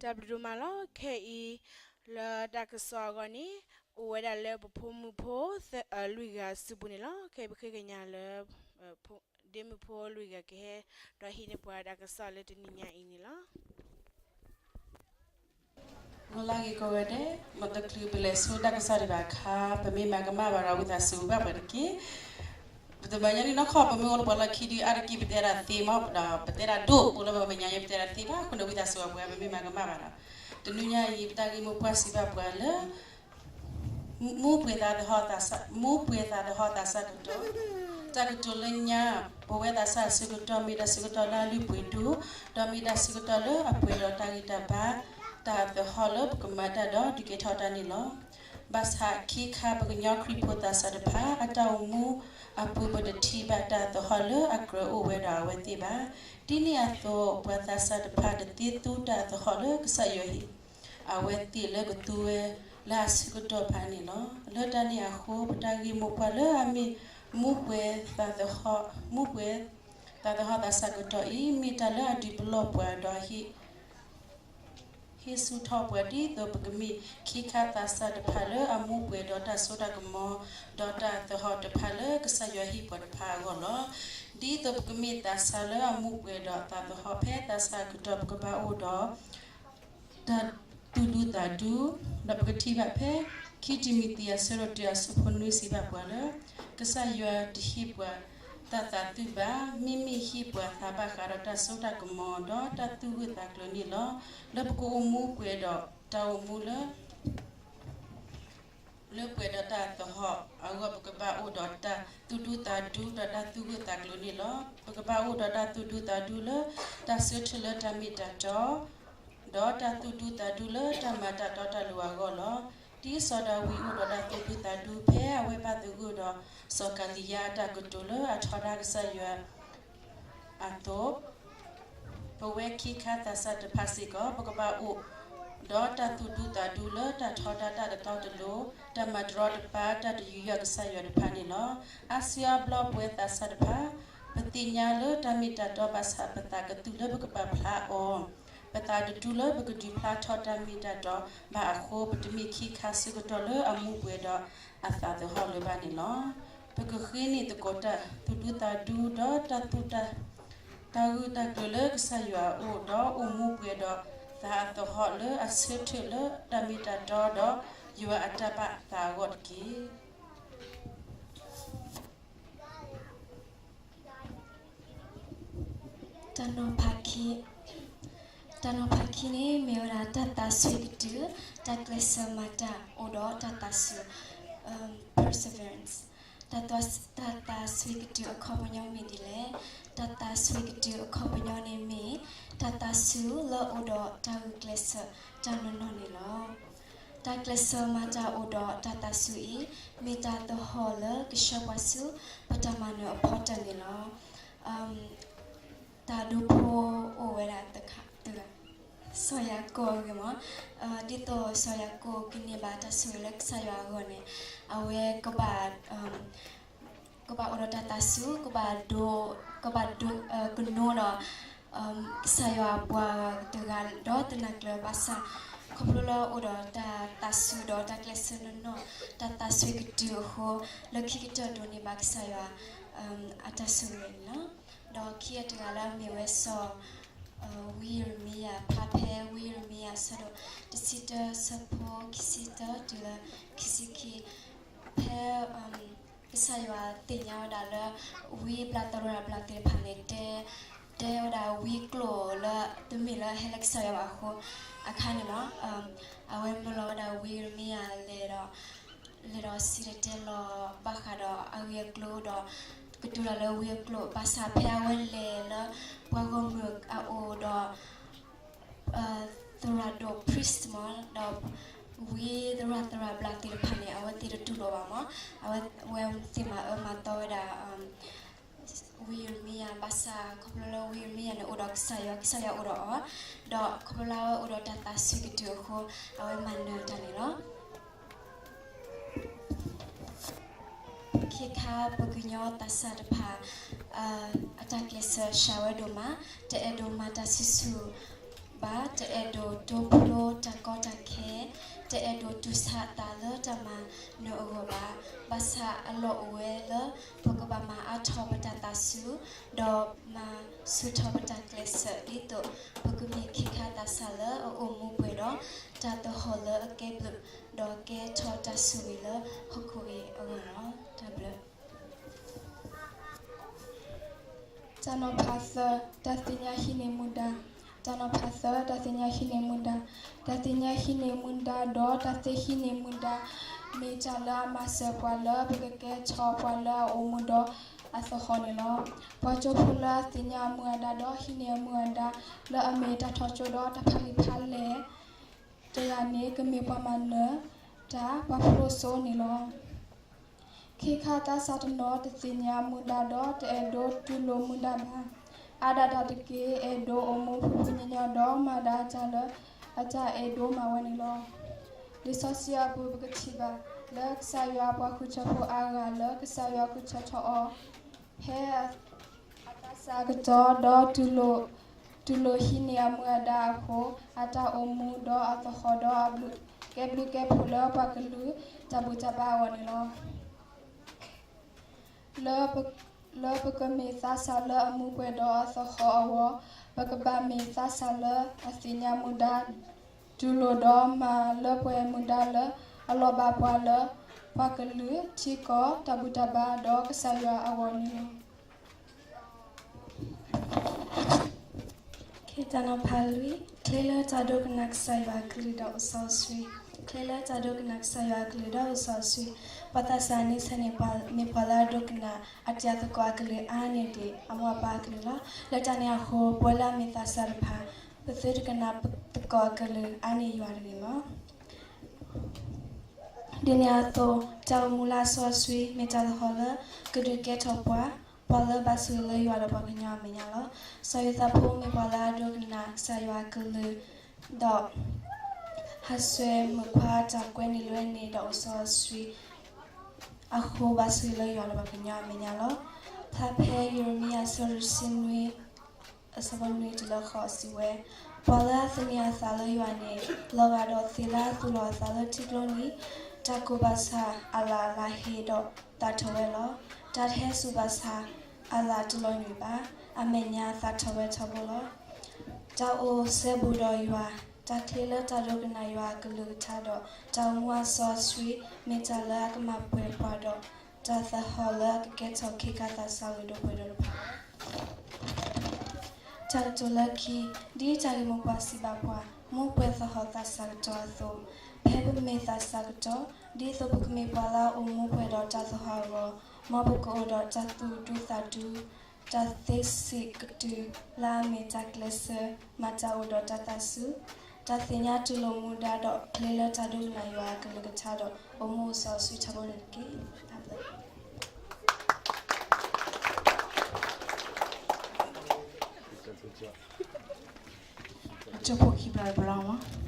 တၢ်ဘျုးဒိၣ်မးလီၤ. ခဲအံၤ လၢတၢ်ကစီၣ်အဂီၢ်န့ၣ် အိၣ်ဝဲဒၣ်လၢပဖိမုၣ်ဖိ လွံၢ်ဂၤစုပူၤန့ၣ်လီၤ. ခဲအံၤပဃ့ကညးလၢ ဒ့မုၣ်ဖိလွံၢ်ဂၤကဟဲ ဒီးဟံးန့ၢ်ပှၤတၢ်ကစီၣ်လၢတနံၤညါအံၤန့ၣ်လီၤ. မုၢ်လၢ်ဂ့ၤကိးဂၤဒဲး, မ်တချုးပလဲၤဆူတၢ်ကစီၣ်ဒံးဘၣ်အခါ ပမ့ၢ်မၤကမၣ်ဘၣ်ဒီး ဝံသးစူၤဘၣ်ပှၤတက့ၢ်. ပတဘၣ်ညါန့ၣ်နီၢ်ခီ ပမ့ၢ်အိၣ်လၢပှၤလီၢ်ခံဒုးအါတက့ၢ် ပတဲဒၣ်သ့မး ဒီးပတဲဒၣ်ဒိၣ်ပူၤလၢပမဲာ်ညါ ပတဲဒၣ်သ့ဘၣ်အဃိန့ၣ် ဝံသးစူၤဘၣ်ပှၤ ပမ့ၢ်မၤကမၣ်ဘၣ်ဒီး တနွံညါအံၤ ပတၢ်ဂ့ၢ်မိၢ်ပှၢ်စံးဘၣ်ပှၤလၢ မူပှဲၤသးသဟီၣ်သးစၢ်, မူပှဲၤသးသဟီၣ်သးစၢ်ကတီၢ်, တၢ်ကတိၤလၢညါ ပဝဲသးစၢ်အဆၢကတီၢ် မ့ၢ်တၢ်ဆၢကတီၢ်လၢအလုၢ်ပှ့ၤဒိၣ်, ဒီးမ့ၢ်တၢ်ဆၢကတီၢ်လၢအပှဲၤဒီးတၢ်ဂံၢ်တၢ်ဘါ, တၢ်သဟီၣ်လၢပကမၤတၢ်ဒီးဒုးကဲထီၣ်တၢ်န့ၣ်လီၤ. ဘၣ်ဆၣ်ခ့ခါပကညီခရံာ်ဖိသးစၢ်တဖၣ် အတၢ်အိၣ်မူအပူၤ ပတထံၣ်ဘၣ်တၢ်သဟီၣ်လၢအကြၢးအိၣ်ဝဲဒီးအဝဲသ့ၣ်ဘၣ်. ဒ်န့ၣ်အသိး ပှၤသးစၢ်တဖၣ်တသ့သူတၢ်သဟီၣ်လၢကစၢ်ယွၤဟ့ၣ် အဝဲသ့ၣ်လၢကသူဝဲလၢအဆၢကတီၢ်တဖၣ်န့ၣ်လီၤ. လၢတၢ်န့ၣ်အဃိ ပတၢ်ဂ့ၢ်မိၢ်ပှၢ်လၢအမ့ၢ် မူပှဲၤသးသဟီၣ်, မူပှဲၤသးသဟီၣ်သးစၢ်ကတီၢ်အံၤ မ့ၢ်တၢ်လၢအဒုးပလီၢ်ပှၤဒီး ဟ့ၣ်ဆူၣ်ထီၣ်ပှၤ ဒ်သိးပကမ့ၢ်ခ့ခါသးစၢ်တဖၣ်လၢအမူပှဲၤဒီးတၢ်စိတၢ်ကမီၤ ဒီးတၢ်သဟီၣ်တဖၣ်လၢကစၢ်ယွၤဟ့ၣ်ပှၤတဖၣ်အဂီၢ်လီၤ. ဒ်သိးပကမ့ၢ်သးစၢ်လၢအမူပှဲၤဒီးသးသဟီၣ်ဖဲသးစၢ်အကတီၢ် ပကဘၣ်အိၣ်ဒီး တၢ်သူၣ်ဒူသးဒူ, ဒီးပကထံၣ်ဘၣ်ဖဲ ခံတံၤမသ့း အဆၢဒိၣ်တၢ အဆၢဖိနွံစံးဘၣ်ပှၤလၢ ကစၢ်ယွၤတဟ့ၣ်ပှၤတၢ်သးသုးဘၣ်, မ့မ့ၢ်ဟ့ၣ်ပှၤသးဘၣ်ဃးဒီးတၢ်စိတၢ်ကမီၤ ဒီးတၢ်သူၣ်ဂၢၢ်သးကျၢၤန့ၣ်လီၤ. လၢပကအိၣ်မူပှဲၤဒီးတၢ်အိၣ်မူလၢ လၢပှဲၤဒီးတၢ်သဟီၣ်အဂီၢ် ပကဘၣ်အိၣ်ဒီးတၢ်သူၣ်ဒူသးဒူ ဒီးတၢ်သူၣ်ဂၢၢ်သးကျၢၤန့ၣ်လီၤ. ပကဘၣ်အိၣ်ဒီးတၢ်သူၣ်ဒူသးဒူလၢ တၢ်ဆၢထၢၣ်လၢတၢ်မ့ၢ်တၢ်တီ ဒီးတၢ်သူၣ်ဒူသးဒူလၢတၢ်မၤတၢ်တီတၢ်လိၤအဂီၢ်လီၤ. ဒ်စီၤဒၤဝံးအိၣ်ဒီးတၢ်သူၣ်ဒူသးဒူ ဖဲအဝဲဘၣ်သဂၢၢ်ဒီးစီၤကၤလံယါအတၢ်ကတိၤလၢအထီဒါကစၢ်ယွၤ အသိး, ပဝဲခ့ခါသးစၢ်တဖၣ်စ့ၢ်ကီး ပကဘၣ်အိၣ်ဒီးတၢ်သူၣ်ဒူသးဒူလၢတၢ်ထီဒါတၢ်တတီတလိၤ, တၢ်မၤတရီတပါ, တၢ်တယူးယီၣ်ကစၢ်ယွၤတဖၣ်န့ၣ်လီၤ. အါစုအါဘျီပဝဲသးစၢ်တဖၣ် ပသ့ၣ်ညါလၢတၢ်မ့ၢ်တၢ်တီဘၣ်ဆၣ် ပသးကသုၣ်လၢပကပာ်ဖျါအီၤ, ပသးတတူလၢပကဒုးဖျါထီၣ်တၢ်မ့ၢ်တၢ်တီဘၣ်အဃိ ပတမ့ၢ်ခ့ခါဆၢကတီၢ်လၢအမူပှဲၤဒီးအသးသဟီၣ်လၢၤဘၣ်န့ၣ်လီၤ. ပကဃ့န့ၢ်သကိးတၢ်သူၣ်ဒူသးဒူ ဒီးတၢ်သူၣ်တၢ် တၢ်ဂၢၢ်တၢ်ကျၢၤလၢကစၢ်ယွၤအအိၣ် ဒီးအိၣ်မူပှဲၤဒီးသးသဟီၣ်လၢအဆၢထၢၣ်လၢတၢ်မ့ၢ်တၢ်တီ ဒီးယွၤအတၢ်ဘၣ်သးအဂီၢ်တက့ၢ်. တၢ်နီၤဖးခံ, တၢ်နီၤဖးခံန့ၣ် မ့ၢ်ဝဲဒၣ်တၢ်သးစွံကတုၢ်, တၢ်ကျဲးစၢးမၤတၢ်အိၣ်ဒီးတၢ်သးစူၤ, perseverance. တၢ်သးစွံကတုၢ်အခီပညီမ့ၢ်ဒ်လဲၣ်. တၢ်သးစွံကတုၢ်အခီပညီန့ၣ်မ့ၢ် တၢ်သးစူၤလၢအအိၣ်ဒီးတၢ်ဂုာ်ကျဲးစၢးတၢ်နီၢ်နီၢ်န့ၣ်လီၤ. တၢ်ကျဲးစၢးမၤတၢ်အိၣ်ဒီးတၢ်သးစူၤအံၤ မ့ၢ်တၢ်သဟီၣ်လၢကဆှၢပှၤဆူ ပတၢ်မၤနၢၤအဖီတၢၣ်န့ၣ်လီၤ. တၢ်ဒိဖိအိၣ်ဝဲဒၣ်တဂၤ, စီၤယၤကိာ်အဂ့ၢ်မး, ဒ်သိးစီၤယၤကိာ်ကန့ၢ်ဘၣ်တၢ်ဆိၣ်ဂ့ၤလၢကစၢ်ယွၤအဂီၢ်န့ၣ် အဝဲ ကဘၣ်အိၣ်ဒီးတၢ်သးစူၤ, ကဘၣ်ဒိ, ကဘၣ်ဒိ, ကနိဒီး ကစၢ်ယွၤအပှၤတဂၤဒီးသနာ်က့ဘၣ်ဆၣ်, ခီဖျိလၢအအိၣ်ဒီးတၢ်သးစူၤဒီးတၢ်ကျဲးစၢးနီၢ်နီၢ်, တၢ်သးစွံကတုၢ်အဃိ, လၢခံကတၢၢ်ဒိးန့ၢ်ဘၣ်ကစၢ်ယွၤအတၢ်ဆိၣ်ဂ့ၤန့ၣ်လီၤ. ဒီးခံဂၤတဂၤလၢအမ့ၢ်ဝဲစီၤ ဝံယံးရမံယၤ, ဖျါဖဲဝံယံးရမံယၤ အဆၢဒိၣ်တဆံတၢ အဆၢဖိခံဆံတၢတုၤလၢခံဆံခံ, ဖဲ ကစၢ်ယွၤသ့ၣ်ညါဝဲဒၣ်လၢ ဝံဘျးသရိာ်ဘျးသ့ၣ်တဖၣ်န့ၣ် တဲ, တဲဝဲဒၣ်ဝံအကျိာ်လၢတမ့ၢ်လၢဟဲလၢကစၢ်ယွၤဘၣ်အဃိ, အခါန့ၣ်မး အဝဲမၢလီၤဝဲဒၣ်ဝံယံးရမံယၤလဲၤဒီး လဲၤဒီးစံၣ်တဲၤတဲလီၤဘၣ်ဃးဒီးအဂ့ၢ်အကျိၤဒီး ကတိၤတၢ်လၢဝံအကျိာ်, ဘၣ်ဆၣ်ဖဲအဝဲလဲၤလၢပှၤဂီၢ်မုၢ်အအိၣ်ဒီး သရၣ်ဒိၣ် priest မး ဒီးဝံသရၣ်သရၣ်ဘျးသ့ၣ်တဖၣ်န့ၣ် အဝဲသ့ၣ်တတူၢ်လိာ်ဘၣ်မး, အဝဲသ့ၣ်မၤအၢမၤသီဝဲဒၣ် ဝံယံးရမံယၤ, ဘၣ်ဆၣ်ခီဖျိလၢဝံယံးရမံယၤန့ၣ် အိၣ်ဒီးကစၢ်ယွၤ, ကစၢ်ယွၤအိၣ်ဒီးအီၤ, ဒီးခီဖျိလၢအဝဲအိၣ်ဒီးတၢ်သးစွံကတုၢ်အဃိ, အဝဲမၤနၢၤတၢ်န့ၣ်လီၤ. ခ့ခါပှၤကညီသးစၢ်တဖၣ် အတၢ်ကျဲးစၢးစှၤဝဲဒိၣ်မး, တအဲၣ်ဒိးမၤတၢ်ဆူၣ်ဆူၣ် ဘၣ်, တအဲၣ်ဒိးတိဖျိတၢ်ကီတၢ်ခဲ, တအဲၣ်ဒိးတူၢ်ဆါအသးလၢတၢ်မၤနၢၤအဂီၢ်ဘၣ်. ဘၣ်ဆၣ်အလီၢ်အိၣ်ဝဲလၢ ပကဘၣ်မၤအါထီၣ်ပတၢ်သးစူၤ, ဒီးမၤဆူၣ်ထီၣ်ပတၢ်ကျဲးစၢး ဒ်သိးပကမ့ၢ်ခ့ခါသးစၢ်လၢအအိၣ်မူပှဲၤဒီး တၢ်သဟီၣ်လၢအကဲဘျုး, ဒီးကဲထီၣ်တၢ်ဆိၣ်ဂ့ၤလၢဟီၣ်ခိၣ်အံၤအဂီၢ်လီၤ. တၢ်ဘျုး တၢ်နီၤဖးသၢ, တၢ်သ့ၣ်ညါဟံးန့ၢ်မူဒါ. တၢ်နီၤဖးသၢ, တၢ်သ့ၣ်ညါဟံးန့ၢ်မူဒါ. တၢ်သ့ၣ်ညါဟံးန့ၢ်မူဒါဒီးတၢ်သ့ဟံးန့ၢ်မူဒါ မ့ၢ်တၢ်လၢအမၤစၢၤပှၤလၢပကကဲထီၣ်ပှၤလၢအအိၣ်မူဒီးအသဟီၣ်န့ၣ်လီၤ. ပှၤကၠိဖိလၢအသ့ၣ်ညါအမူအဒါဒီးဟံးန့ၢ်အမူအဒါ လၢအမ့ၢ်တၢ်ထီၣ်ကၠိဒီးတၢ်ဖးဂံၢ်ဖးလဲၢ် တဂၤန့ၣ် ကမ့ၢ်ပှၤမၤနၢၤတၢ်ပှၤဖျိစိန့ၣ်လီၤ. ခ့ခါသးစၢ်တနီၤ တသ့ၣ်ညါမူဒါဒီးတအဲၣ်ဒိးတူၢ်လိာ်မူဒါဘၣ်. အါဒၣ်တၢ်တက့ၢ် အဲၣ်ဒိးအိၣ်မူဖှံဖှံညီညီဒီးမၤဒၣ်တၢ်လၢအတၢ်အဲၣ်ဒိးမၤဝဲန့ၣ်လီၤ. လံာ်စီဆှံအပူၤပကထံၣ်ဘၣ်လၢကစၢ်ယွၤအပှၤဃုထၢဖိအါဂၤလၢကစၢ်ယွၤဃုထၢထီၣ်အီၤ ဖဲအသးစၢ်အကတီၢ်ဒီး တူၢ်လိာ်ဟံးန့ၢ်အမူအဒါအဃိ အတၢ်အိၣ်မူဒီးအသဟီၣ်ဒီး ကဲဘျုးကဲဖှိၣ်လၢပှၤကလုာ်တၢ်ဘူၣ်တၢ်ဘါအဂီၢ်န့ၣ်လီၤ. လၢပကမ့ၢ်သးစၢ်လၢအမူပှဲၤဒီးအသဟီၣ်အဂီၢ်, ပကဘၣ်မ့ၢ်သးစၢ်လၢအသ့ၣ်ညါမူဒါ, တူၢ်လိာ်ဒီးမၤလၢပှဲၤမူဒါလၢအလီၤဘၣ်ပှၤလၢ ပှၤကလုာ်, ထံကီၢ်, တၢ်ဘူၣ်တၢ်ဘါဒီးကစၢ်ယွၤအဂီၢ်န့ၣ်လီၤ. တၢ်နီၤဖးလွံၢ်, ချ့လၢတၢ်ဒိကနၣ်ကစၢ်ယွၤအကလုၢ်ဒီးအိၣ်စီဆှံ. ချ့လၢတၢ်ဒိကနၣ်ကစၢ်ယွၤအကလုၢ်ဒီးအိၣ်စီဆှံ. ပှၤသးစၢ်န့ဆၢၣ်န့ၣ် မ့ၢ်ပှၤလၢအဒိကနၣ်အတံၤအသကိးအကလုၢ်အါန့ၢ်ဒံးအမိၢ်အပၢ်အကလုၢ်လီၤ. လၢတၢ်န့ၣ်အဃိ ပဝဲလၢအမ့ၢ်သးစၢ်တဖၣ် ပသုတကနၣ်သကိးအကလုၢ်အါန့ၢ်ယွၤတဂ့ၤလီၤ. ဒ်န့ၣ်အသိး, တၢ်အိၣ်မူလၢအစီဆှံ မ့ၢ်တၢ်သဟီၣ်လၢကဒုးကဲထီၣ်ပှၤ, ပှၤလၢဘၣ်ဆိၣ်ဂ့ၤလၢယွၤဒီးပှၤကညီအမဲာ်ညါလီၤ. စီၤယိၤသးဖိမ့ၢ်ပှၤလၢအဒိကနၣ်ကစၢ်ယွၤအကလုၢ်, ဒီး ဟးဆှဲးမုၣ်ခွါတၢ်ကွဲးန့ၢ်လွဲန့ၢ်ဒီးအိၣ်စီဆှံ အဃိဘၣ်ဆိၣ်ဂ့ၤလၢယွၤဒီးပှၤကညီအမဲာ်ညါလီၤ. ဖျါဖဲယံးရမံယၤ အဆၢဒိၣ်တဆံနွံ အဆၢဖိနွံတုၤလၢဃိးစံးဝဲ, ပှၤလၢအသန့ၤအသးလၢယွၤန့ၣ် လီၤဂာ်ဒီးသ့ၣ်လၢအသူၣ်လီၤအသးလၢထံကျိနံၤ, တၢ်ကူၣ်ဘၣ်ဆၣ်အလၢ်အလၢ်ဟ့ၣ်ဒီးသးထီၣ်ဝဲလီၤ. တၢ်တဟဲစူၣ်ဘၣ်ဆၣ်အလၢ်တလီၤညွံးဘၣ်, အမဲာ်ညါသးထီၣ်ဝဲထီဘိလီၤ. တၢ်အိၣ်စဲဘူးဒီးယွၤ, တၢ်ချ့လၢတၢ်ဒိကနၣ်ယွၤအကလုၢ်ကထါဒီး တၢ်အိၣ်မူအစီအဆှံ မ့ၢ်တၢ်လၢအကမၤပှဲၤပှၤဒီး တၢ်သဟီၣ်လၢအကကဲထီၣ်ခ့ခါသးစၢ်ဂ့ၤဒိၣ်ပှဲၤဒိၣ်တဖၣ်လီၤ. တၢ်ကတိၤလၢခံ, ဒ်တၢ်ဂ့ၢ်မိၢ်ပှၢ်စံးဘၣ်ပှၤ, မူပှဲၤသဟီၣ်သးစၢ်ကတီၢ်အသိး, ဖဲပမ့ၢ်သးစၢ်ကတီၢ်, ဒ်သိးပကမ့ၢ်ပှၤလၢအအိၣ်မူပှဲၤဒီးတၢ်သဟီၣ်အဂီၢ်, မ်ပကအိၣ်ဒီးတၢ်သူၣ်ဒူသးဒူ, တၢ်သ့စံးကတုၤလၢအမ့ၢ်တၢ်ကျဲးစၢး, မၤတၢ်အိၣ်ဒီးတၢ်သးစူၤ, တၢ်သ့ၣ်ညါတူၢ်လိာ်မူဒါဒီး ချ့လၢတၢ်ဒိကနၣ်ယွၤအကလုၢ်ကထါဒီး အိၣ်မူအိၣ်စီဆှံထီဘိန့ၣ်တက့ၢ်. တၢ်ဘျုး အကၠိဖိခံဘျီတဘျီမး.